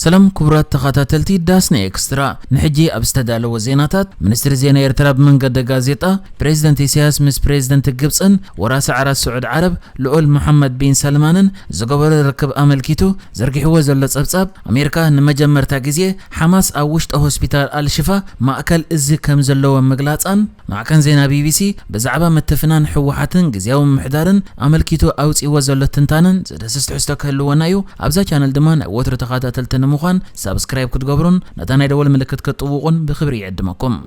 ሰላም ክቡራት ተኸታተልቲ ዳስና ኤክስትራ፣ ንሕጂ ኣብ ዝተዳለወ ዜናታት፣ ሚኒስትሪ ዜና ኤርትራ ብመንገዲ ጋዜጣ፣ ፕሬዚደንት ኢሳያስ ምስ ፕሬዚደንት ግብጽን ወራሲ ዓራት ስዑድ ዓረብ ልኡል መሓመድ ቢን ሰልማንን ዝገበሮ ርክብ ኣመልኪቱ ዘርጊሕዎ ዘሎ ጸብጻብ፣ ኣሜሪካ ንመጀመርታ ግዜ ሓማስ ኣብ ውሽጢ ሆስፒታል ኣልሽፋ ማእከል እዚ ከም ዘለዎ ምግላጻን፣ ማዕከን ዜና ቢቢሲ ብዛዕባ ምትፍናን ህወሓትን ግዝያዊ ምምሕዳርን ኣመልኪቱ ኣውጺእዎ ዘሎ ትንታነን ዘደስስ ትሕዝቶ ክህልወና እዩ። ኣብዛ ቻነል ድማ ናይ ወትሩ ተኸታተልቲ ንምዃን ሳብስክራይብ ክትገብሩን ነታ ናይ ደወል ምልክት ክትጥውቑን ብኽብሪ ይዕድመኩም።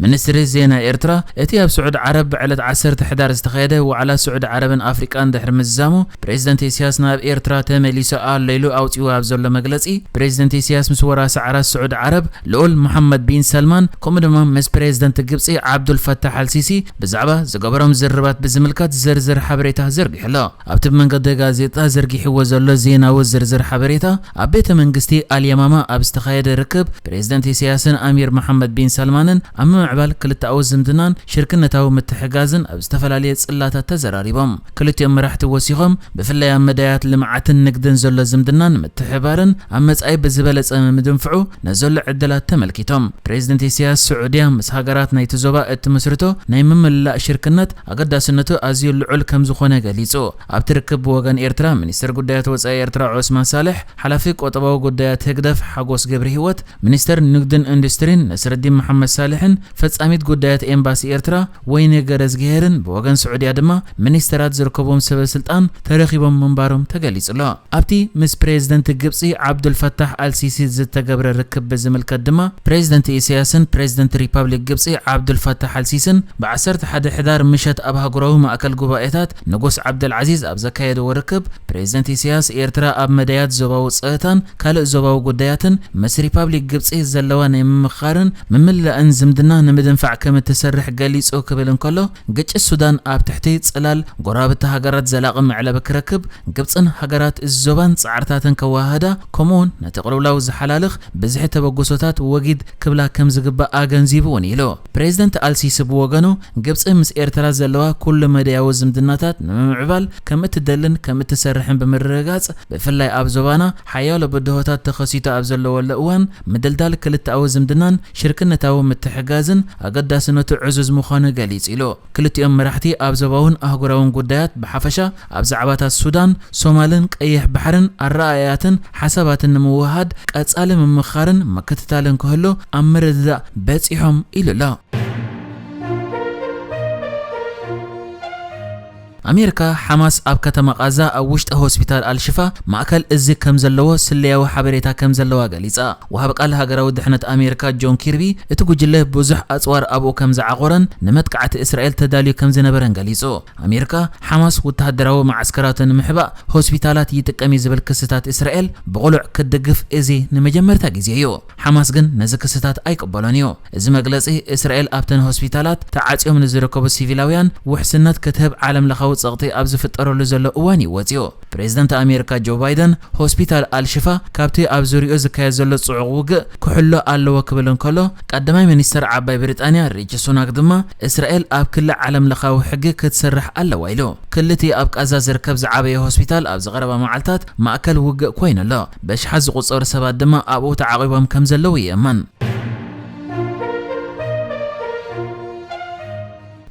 ሚኒስትሪ ዜና ኤርትራ፣ እቲ ኣብ ስዑድ ዓረብ ብዕለት ዓሰርተ ሕዳር ዝተኻየደ ዋዕላ ስዑድ ዓረብን ኣፍሪቃን ድሕሪ ምዝዛሙ፣ ፕሬዚደንት ኢሳያስ ናብ ኤርትራ ተመሊሱ ኣሎ ኢሉ ኣውጺኡ ኣብ ዘሎ መግለጺ፣ ፕሬዚደንት ኢሳያስ ምስ ወራሲ ዓራት ስዑድ ዓረብ ልኡል መሓመድ ቢን ሰልማን፣ ከምኡ ድማ ምስ ፕሬዚደንት ግብጺ ዓብዱል ፈታሕ ኣልሲሲ ብዛዕባ ዝገበሮም ዝርርባት ብዝምልከት ዝርዝር ሓበሬታ ዘርጊሑ ኣሎ። ኣብቲ ብመንገዲ ጋዜጣ ዘርጊሕዎ ዘሎ ዜናዊ ዝርዝር ሓበሬታ፣ ኣብ ቤተ መንግስቲ ኣልየማማ ኣብ ዝተኻየደ ርክብ፣ ፕሬዚደንት ኢሳያስን ኣሚር መሓመድ ቢን ሰልማንን ኣብ ምምዕባል ክልተኣዊ ዝምድናን ሽርክነታዊ ምትሕጋዝን ኣብ ዝተፈላለየ ጽላታት ተዘራሪቦም። ክልቲኦም መራሕቲ ወሲኾም፣ ብፍላይ ኣብ መዳያት ልምዓትን ንግድን ዘሎ ዝምድናን ምትሕባርን ኣብ መጻኢ ብዝበለጸ ንምድንፍዑ ነዘሎ ዕድላት ተመልኪቶም። ፕሬዚደንት ኢሳያስ፣ ስዑድያ ምስ ሃገራት ናይቲ ዞባ እትምስርቶ ናይ ምምልላእ ሽርክነት ኣገዳስነቱ ኣዝዩ ልዑል ከም ዝኾነ ገሊጹ። ኣብቲ ርክብ ብወገን ኤርትራ፣ ሚኒስትር ጉዳያት ወጻኢ ኤርትራ ዑስማን ሳልሕ፣ ሓላፊ ቆጠባዊ ጉዳያት ህግደፍ ሓጎስ ገብረ ህይወት፣ ሚኒስተር ንግድን ኢንዱስትሪን ነስረዲን መሓመድ ሳልሕን ፈጻሚት ጉዳያት ኤምባሲ ኤርትራ ወይኒ ገረዝግሄርን፣ ብወገን ስዑድያ ድማ ሚኒስተራት ዝርከብዎም ሰበ ስልጣን ተረኺቦም ምንባሮም ተገሊጹ ኣሎ። ኣብቲ ምስ ፕሬዝደንት ግብጺ ዓብዱልፈታሕ ኣልሲሲ ዝተገብረ ርክብ ብዝምልከት ድማ፣ ፕሬዝደንት ኢሳያስን ፕሬዝደንት ሪፓብሊክ ግብጺ ዓብዱልፈታሕ ኣልሲስን ብ ዓሰርተ ሓደ ሕዳር ምሸት ኣብ ኣህጉራዊ ማእከል ጉባኤታት ንጉስ ዓብደልዓዚዝ ኣብ ዘካየድዎ ርክብ፣ ፕሬዝደንት ኢሳያስ፣ ኤርትራ ኣብ መዳያት ዞባዊ ጸጥታን ካልእ ዞባዊ ጉዳያትን ምስ ሪፓብሊክ ግብጺ ዘለዋ ናይ ምምኽኻርን ምምልላእን ዝምድና ንምድንፋዕ ከም እትሰርሕ ገሊጹ ክብል እንከሎ፣ ግጭት ሱዳን ኣብ ትሕቲ ጽላል ጎረባብቲ ሃገራት ዘላቒ መዕለቢ ክረክብ፣ ግብጽን ሃገራት እዚ ዞባን ጻዕርታተን ከወሃህዳ፣ ከምኡውን ነቲ ቅልውላው ዝሓላልኽ ብዝሒ ተበግሶታት ወጊድ ክብላ ከም ዝግባእ ኣገንዚቡ እውን ኢሉ። ፕሬዝደንት ኣልሲሲ ብወገኑ፣ ግብጺ ምስ ኤርትራ ዘለዋ ኩሉ መዳያዊ ዝምድናታት ንምምዕባል ከም እትደልን ከም እትሰርሕን ብምርግጋጽ፣ ብፍላይ ኣብ ዞባና ሓያሎ ብድሆታት ተኸሲቱ ኣብ ዘለወሉ እዋን፣ ምድልዳል ክልተኣዊ ዝምድናን ሽርክነታዊ ምትሕጋዝን ኣገዳስነቱ ዕዙዝ ምዃኑ ገሊጹ ኢሉ። ክልቲኦም መራሕቲ ኣብ ዞባውን ኣህጉራውን ጉዳያት ብሓፈሻ፣ ኣብ ዛዕባታት ሱዳን፣ ሶማልን ቀይሕ ባሕርን ኣረኣእያትን ሓሳባትን ንምውህሃድ ቀጻሊ ምምኽኻርን ምክትታልን ክህሉ ኣብ ምርድዳእ በጺሖም ኢሉ ኣሎ። ኣሜሪካ፣ ሓማስ ኣብ ከተማ ቃዛ ኣብ ውሽጢ ሆስፒታል ኣልሽፋ ማእከል እዚ ከም ዘለዎ ስለያዊ ሓበሬታ ከም ዘለዋ ገሊጻ። ወሃቢ ቃል ሃገራዊ ድሕነት ኣሜሪካ ጆን ኪርቢ፣ እቲ ጉጅለ ብዙሕ ኣጽዋር ኣብኡ ከም ዝዓቖረን ንመጥቃዕቲ እስራኤል ተዳልዩ ከም ዝነበረን ገሊጹ። ኣሜሪካ፣ ሓማስ ወተሃደራዊ መዓስከራቱ ንምሕባእ ሆስፒታላት ይጥቀም እዩ ዝብል ክስታት እስራኤል ብቕሉዕ ክትድግፍ እዚ ንመጀመርታ ግዜ እዩ። ሓማስ ግን ነዚ ክስታት ኣይቅበሎን እዩ። እዚ መግለጺ፣ እስራኤል ኣብተን ሆስፒታላት ተዓጽዮም ንዝርከቡ ሲቪላውያን ውሕስነት ክትህብ ዓለም ለኻዊ ጸቕጢ ኣብ ዝፍጠረሉ ዘሎ እዋን እዩ ወጺኡ። ፕሬዝደንት ኣሜሪካ ጆ ባይደን፣ ሆስፒታል ኣልሽፋ ካብቲ ኣብ ዙርያኡ ዝካየድ ዘሎ ጽዑቕ ውግእ ክሕሎ ኣለዎ ክብል እንከሎ፣ ቀዳማይ ሚኒስተር ዓባይ ብሪጣንያ ሪቺ ሱናክ ድማ፣ እስራኤል ኣብ ክሊ ዓለም ለኻዊ ሕጊ ክትሰርሕ ኣለዋ ኢሉ። ክልቲ ኣብ ቃዛ ዝርከብ ዝዓበየ ሆስፒታል ኣብዚ ቀረባ መዓልታት ማእከል ውግእ ኮይኑ ኣሎ። በሽሓት ዝቑጸሩ ሰባት ድማ ኣብኡ ተዓቒቦም ከም ዘለዉ ይእመን።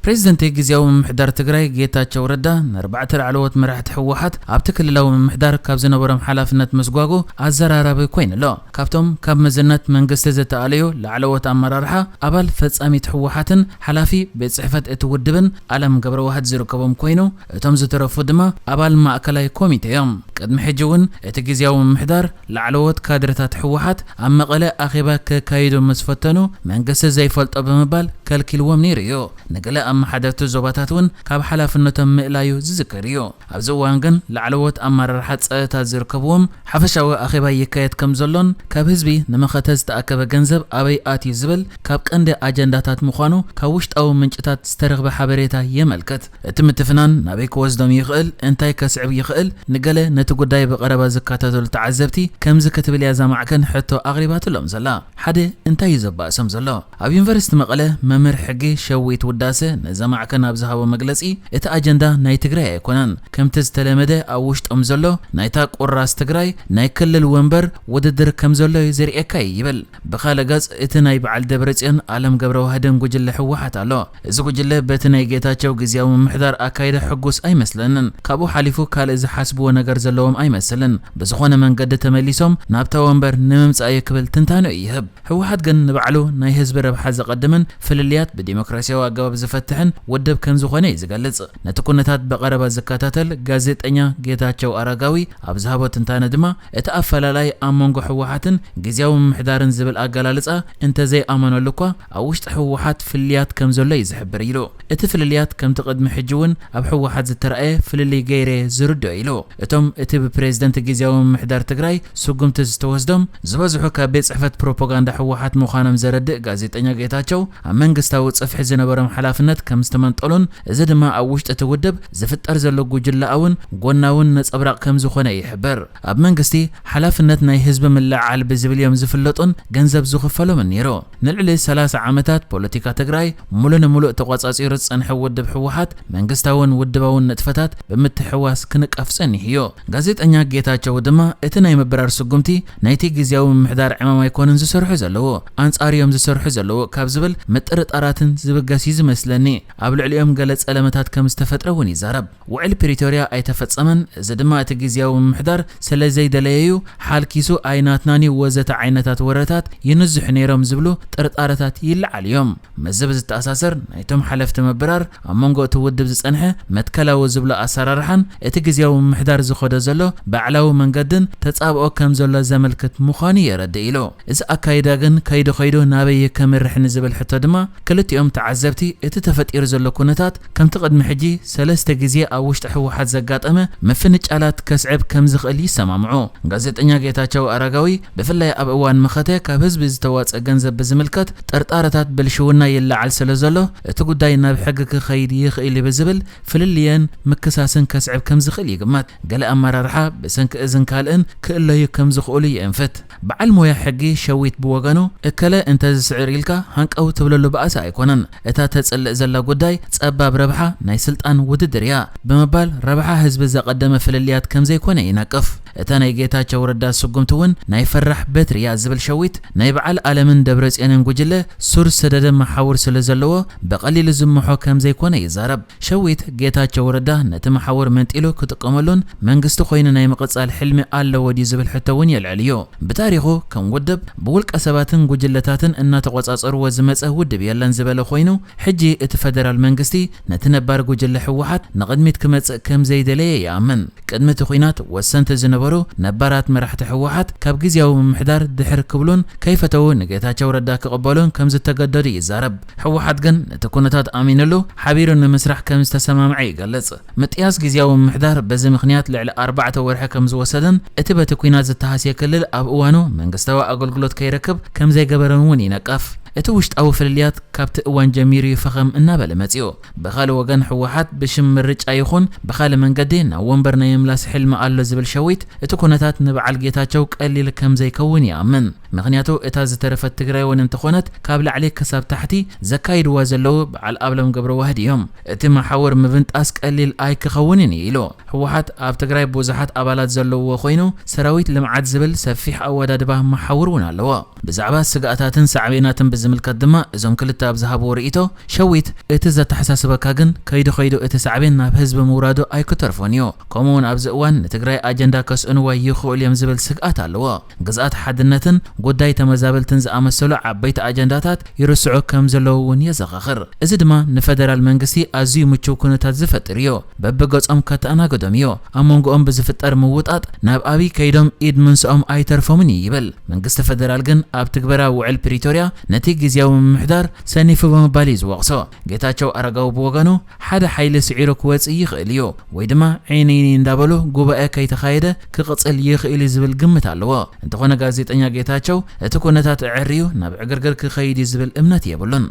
ፕሬዚደንት ግዝያዊ ምምሕዳር ትግራይ ጌታቸው ረዳ፣ ንኣርባዕተ ላዕለዎት መራሕቲ ህወሓት ኣብቲ ክልላዊ ምምሕዳር ካብ ዝነበሮም ሓላፍነት ምስጓጉ ኣዘራራቢ ኮይኑ ኣሎ። ካብቶም ካብ መዝነት መንግስቲ ዝተኣለዩ ላዕለዎት ኣመራርሓ፣ ኣባል ፈጻሚት ህወሓትን ሓላፊ ቤት ጽሕፈት እቲ ውድብን ኣለም ገብረዋህድ ዝርከቦም ኮይኑ፣ እቶም ዝተረፉ ድማ ኣባል ማእከላይ ኮሚቴ እዮም። ቅድሚ ሕጂ እውን እቲ ግዝያዊ ምምሕዳር ላዕለዎት ካድረታት ህወሓት ኣብ መቐለ ኣኼባ ከካይዱ ምስ ፈተኑ፣ መንግስቲ ዘይፈልጦ ብምባል ከልኪልዎም ነይሩ እዩ። ንገለ ኣመሓደርቲ ዞባታት እውን ካብ ሓላፍነቶም ምእላዩ ዝዝከር እዩ። ኣብዚ እዋን ግን ላዕለዎት ኣመራርሓ ጸጥታ ዝርከብዎም ሓፈሻዊ ኣኼባ ይካየድ ከም ዘሎን ካብ ህዝቢ ንመኸተ ዝተኣከበ ገንዘብ ኣበይ ኣትዩ ዝብል ካብ ቀንዲ ኣጀንዳታት ምዃኑ ካብ ውሽጣዊ ምንጭታት ዝተረኽበ ሓበሬታ የመልክት። እቲ ምትፍናን ናበይ ክወስዶም ይኽእል፣ እንታይ ከስዕብ ይኽእል፣ ንገለ ነቲ ጉዳይ ብቐረባ ዝከታተሉ ተዓዘብቲ ከምዚ ክትብል እያ እዛ ማዕከን ሕቶ ኣቕሪባትሎም ዘላ። ሓደ፣ እንታይ እዩ ዘባእሶም ዘሎ? ኣብ ዩኒቨርሲቲ መቐለ ምር ሕጊ ሸዊት ውዳሰ ነዛ ማዕከን ኣብ ዝሃቦ መግለጺ፣ እቲ ኣጀንዳ ናይ ትግራይ ኣይኮነን። ከምቲ ዝተለመደ ኣብ ውሽጦም ዘሎ ናይታ ቁራስ ትግራይ ናይ ክልል ወንበር ውድድር ከም ዘሎ እዩ ዘርእየካ እዩ ይብል። ብኻልእ ገጽ፣ እቲ ናይ በዓል ደብረጽዮን ኣለም ገብረዋህድን ጉጅለ ህወሓት ኣሎ። እዚ ጉጅለ በቲ ናይ ጌታቸው ግዝያዊ ምምሕዳር ኣካይዳ ሕጉስ ኣይመስለንን። ካብኡ ሓሊፉ ካልእ ዝሓስብዎ ነገር ዘለዎም ኣይመስልን። ብዝኾነ መንገዲ ተመሊሶም ናብታ ወንበር ንምምጻእ እዩ ክብል ትንታነ ይህብ። ህወሓት ግን ንባዕሉ ናይ ህዝቢ ረብሓ ዘቐድምን ፍልልያት ብዲሞክራሲያዊ ኣገባብ ዝፈትሕን ውድብ ከም ዝኾነ እዩ ዝገልጽ። ነቲ ኩነታት ብቐረባ ዝከታተል ጋዜጠኛ ጌታቸው ኣረጋዊ ኣብ ዝሃቦ ትንታነ ድማ፣ እቲ ኣፈላላይ ኣብ መንጎ ህወሓትን ግዝያዊ ምምሕዳርን ዝብል ኣገላልጻ እንተዘይኣመነሉ እኳ፣ ኣብ ውሽጢ ህወሓት ፍልልያት ከም ዘሎ እዩ ዝሕብር ኢሉ። እቲ ፍልልያት ከምቲ ቅድሚ ሕጂ እውን ኣብ ህወሓት ዝተረኣየ ፍልልይ ገይረ ዝርድኦ ኢሉ። እቶም እቲ ብፕሬዝደንት ግዝያዊ ምምሕዳር ትግራይ ስጉምቲ ዝተወስዶም ዝበዝሑ ካብ ቤት ጽሕፈት ፕሮፓጋንዳ ህወሓት ምዃኖም ዘረድእ ጋዜጠኛ ጌታቸው፣ ኣብ መንግስታዊ ጽፍሒ ዝነበሮም ሓላፍነት ከም ዝተመንጠሉን፣ እዚ ድማ ኣብ ውሽጢ እቲ ውድብ ዝፍጠር ዘሎ ጉጅለኣውን ጎናውን ነጸብራቕ ከም ዝኾነ ይሕብር። ኣብ መንግስቲ ሓላፍነት ናይ ህዝቢ ምልዕዓል ብዝብል እዮም ዝፍለጡን ገንዘብ ዝኽፈሎምን ነይሩ። ንልዕሊ ሰላሳ ዓመታት ፖለቲካ ትግራይ ሙሉ ንሙሉእ ተቋጻጺሩ ዝጸንሐ ውድብ ህወሓት፣ መንግስታውን ውድባውን ንጥፈታት ብምትሕዋስ ክንቀፍ ጸኒሑ እዩ። ጋዜጠኛ ጌታቸው ድማ፣ እቲ ናይ ምብራር ስጉምቲ ናይቲ ግዝያዊ ምምሕዳር ዕማም ኣይኮነን ዝሰርሑ ዘለዉ፣ ኣንጻር እዮም ዝሰርሑ ዘለዉ ካብ ዝብል ምጥርጣራትን ዝብገስ እዩ ዝመስለኒ። ኣብ ልዕሊኦም ገለ ጸለመታት ከም ዝተፈጥረ እውን ይዛረብ። ውዕል ፕሪቶርያ ኣይተፈጸመን፣ እዚ ድማ እቲ ግዝያዊ ምምሕዳር ስለ ዘይደለየዩ ሓልኪሱ ኣይናትናን እዩ ወዘተ ዓይነታት ወረታት ይንዝሑ ነይሮም ዝብሉ ጥርጣረታት ይለዓል እዮም። ምስዚ ብዝተኣሳሰር፣ ናይቶም ሓለፍቲ ምብራር ኣብ መንጎ እቲ ውድብ ዝጸንሐ መትከላዊ ዝብሎ ኣሰራርሓን እቲ ግዝያዊ ምምሕዳር ዝኸዶ ዘሎ ባዕላዊ መንገድን ተጻብኦ ከም ዘሎ ዘመልክት ምዃኑ የረድእ ኢሉ። እዚ ኣካይዳ ግን ከይዱ ከይዱ ናበይ ከምርሕ ንዝብል ሕቶ ድማ፣ ክልቲኦም ተዓዘብቲ እቲ ተፈጢሩ ዘሎ ኩነታት ከምቲ ቅድሚ ሕጂ ሰለስተ ግዜ ኣብ ውሽጢ ህወሓት ዘጋጠመ ምፍንጫላት ከስዕብ ከም ዝኽእል ይሰማምዑ። ጋዜጠኛ ጌታቸው ኣረጋዊ ብፍላይ ኣብ እዋን መኸተ ካብ ህዝቢ ዝተዋጸ ገንዘብ ብዝምልከት ጥርጣረታት ብልሽውና ይለዓል ስለ ዘሎ፣ እቲ ጉዳይ ናብ ሕጊ ክኸይድ ይኽእል እዩ ብዝብል ፍልልየን ምክሳስን ከስዕብ ከም ዝኽእል ይግመት። ገለ ኣመራርሓ ብሰንኪ እዝን ካልእን ክእለዩ ከም ዝኽእሉ የእንፍት። በዓል ሞያ ሕጊ ሸዊት ብወገኑ፣ እከለ እንተዝስዕር ኢልካ ሃንቀው ትብለሉ ባእሲ ኣይኮነን። እታ ተጽልእ ዘላ ጉዳይ ጸባብ ረብሓ ናይ ስልጣን ውድድር እያ ብምባል፣ ረብሓ ህዝቢ ዘቐደመ ፍልልያት ከም ዘይኮነ ይነቅፍ። እታ ናይ ጌታቸው ረዳ ስጉምቲ እውን ናይ ፈራሕ በትሪ እያ ዝብል ሸዊት፣ ናይ በዓል ኣለምን ደብረጽዮንን ጉጅለ ሱር ሰደደ መሓውር ስለ ዘለዎ፣ ብቐሊሉ ዝምሖ ከም ዘይኮነ ይዛረብ። ሸዊት፣ ጌታቸው ረዳ ነቲ መሓውር መንጢሉ ክጥቀመሉን መንግስቲ ኮይኑ ናይ ምቕጻል ሕልሚ ኣለዎ ድዩ ዝብል ሕቶ እውን የልዕል እዩ። ብታሪኹ ከም ውድብ ብውልቀ ሰባትን ጉጅለታትን እናተቖጻጸርዎ ዝመጸ ውድብ የለን ዝበለ ኮይኑ፣ ሕጂ እቲ ፈደራል መንግስቲ ነቲ ነባር ጉጅለ ህወሓት ንቕድሚት ክመጽእ ከም ዘይደለየ ይኣምን። ቅድሚ እቲ ኲናት ወሰንቲ ዝነበሩ ነባራት መራሕቲ ህወሓት ካብ ግዝያዊ ምምሕዳር ድሕር ክብሉን ከይፈተዉ ንጌታቸው ረዳ ክቕበሉን ከም ዝተገደዱ ይዛረብ። ህወሓት ግን ነቲ ኩነታት ኣሚንሉ ሓቢሩ ንምስራሕ ከም ዝተሰማምዐ ይገልጽ። ምጥያስ ግዝያዊ ምምሕዳር በዚ ምኽንያት ልዕሊ ኣርባዕተ ወርሒ ከም ዝወሰደን እቲ በቲ ኲናት ዝተሃስየ ክልል ኣብ እዋኑ መንግስታዊ ኣገልግሎት ከይረክብ ከም ዘይገበረን እውን ይነቀፍ። እቲ ውሽጣዊ ፍልልያት ካብቲ እዋን ጀሚሩ እዩ ፈኸም እናበለ መጺኡ። ብኻልእ ወገን ህወሓት ብሽም ምርጫ ይኹን ብኻልእ መንገዲ ናብ ወንበር ናይ ምምላስ ሕልሚ ኣሎ ዝብል ሸዊት፣ እቲ ኩነታት ንበዓል ጌታቸው ቀሊል ከም ዘይከውን ይኣምን። ምኽንያቱ እታ ዝተረፈት ትግራይ እውን እንተኾነት ካብ ላዕሊ ክሳብ ታሕቲ ዘካይድዋ ዘለዉ በዓል ኣብሎም ገብረዋህድ እዮም። እቲ መሓውር ምብንጣስ ቀሊል ኣይክኸውንን እዩ ኢሉ። ህወሓት ኣብ ትግራይ ብዙሓት ኣባላት ዘለውዎ ኮይኑ፣ ሰራዊት ልምዓት ዝብል ሰፊሕ ኣወዳድባ መሓውር እውን ኣለዎ። ብዛዕባ ስግኣታትን ሳዕቤናትን ብዝምልከት ድማ፣ እዞም ክልተ ኣብ ዝሃብዎ ርእይቶ፣ ሸዊት፣ እቲ ዘተሓሳስበካ ግን ከይዱ ከይዱ እቲ ሳዕቤን ናብ ህዝቢ ምውራዱ ኣይክተርፎን እዩ። ከምኡ እውን ኣብዚ እዋን ንትግራይ ኣጀንዳ ከስእንዋ ይኽእሉ እዮም ዝብል ስግኣት ኣለዎ። ግዝኣት ሓድነትን ጉዳይ ተመዛበልትን ዝኣመሰሉ ዓበይቲ ኣጀንዳታት ይርስዑ ከም ዘለዉ እውን የዘኻኽር። እዚ ድማ ንፈደራል መንግስቲ ኣዝዩ ምቹው ኩነታት ዝፈጥር እዩ። በብገጾም ከተኣናግዶም እዩ። ኣብ መንጎኦም ብዝፍጠር ምውጣጥ ናብ ኣብይ ከይዶም ኢድ ምንስኦም ኣይተርፎምን እዩ ይብል። መንግስቲ ፈደራል ግን ኣብ ትግበራ ውዕል ፕሪቶርያ ነቲ ግዝያዊ ምምሕዳር ሰኒፉ ብምባል እዩ ዝወቕሶ። ጌታቸው ኣረጋዊ ብወገኑ፣ ሓደ ሓይሊ ስዒሩ ክወጽእ ይኽእል እዩ ወይ ድማ ዒኒኒ እንዳበሉ ጉባኤ ከይተኻየደ ክቕጽል ይኽእል እዩ ዝብል ግምት ኣለዎ። እንተኾነ ጋዜጠኛ ጌታቸው እቲ ኩነታት ኣዐርዩ ናብ ዕግርግር ክኸይድ እዩ ዝብል እምነት የብሉን።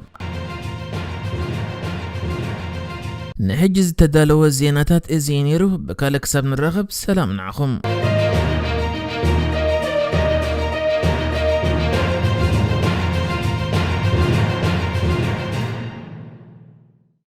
ንሕጂ ዝተዳለወ ዜናታት እዚ እዩ ነይሩ። ብካልእ ክሳብ ንራኸብ ሰላም ንዓኹም።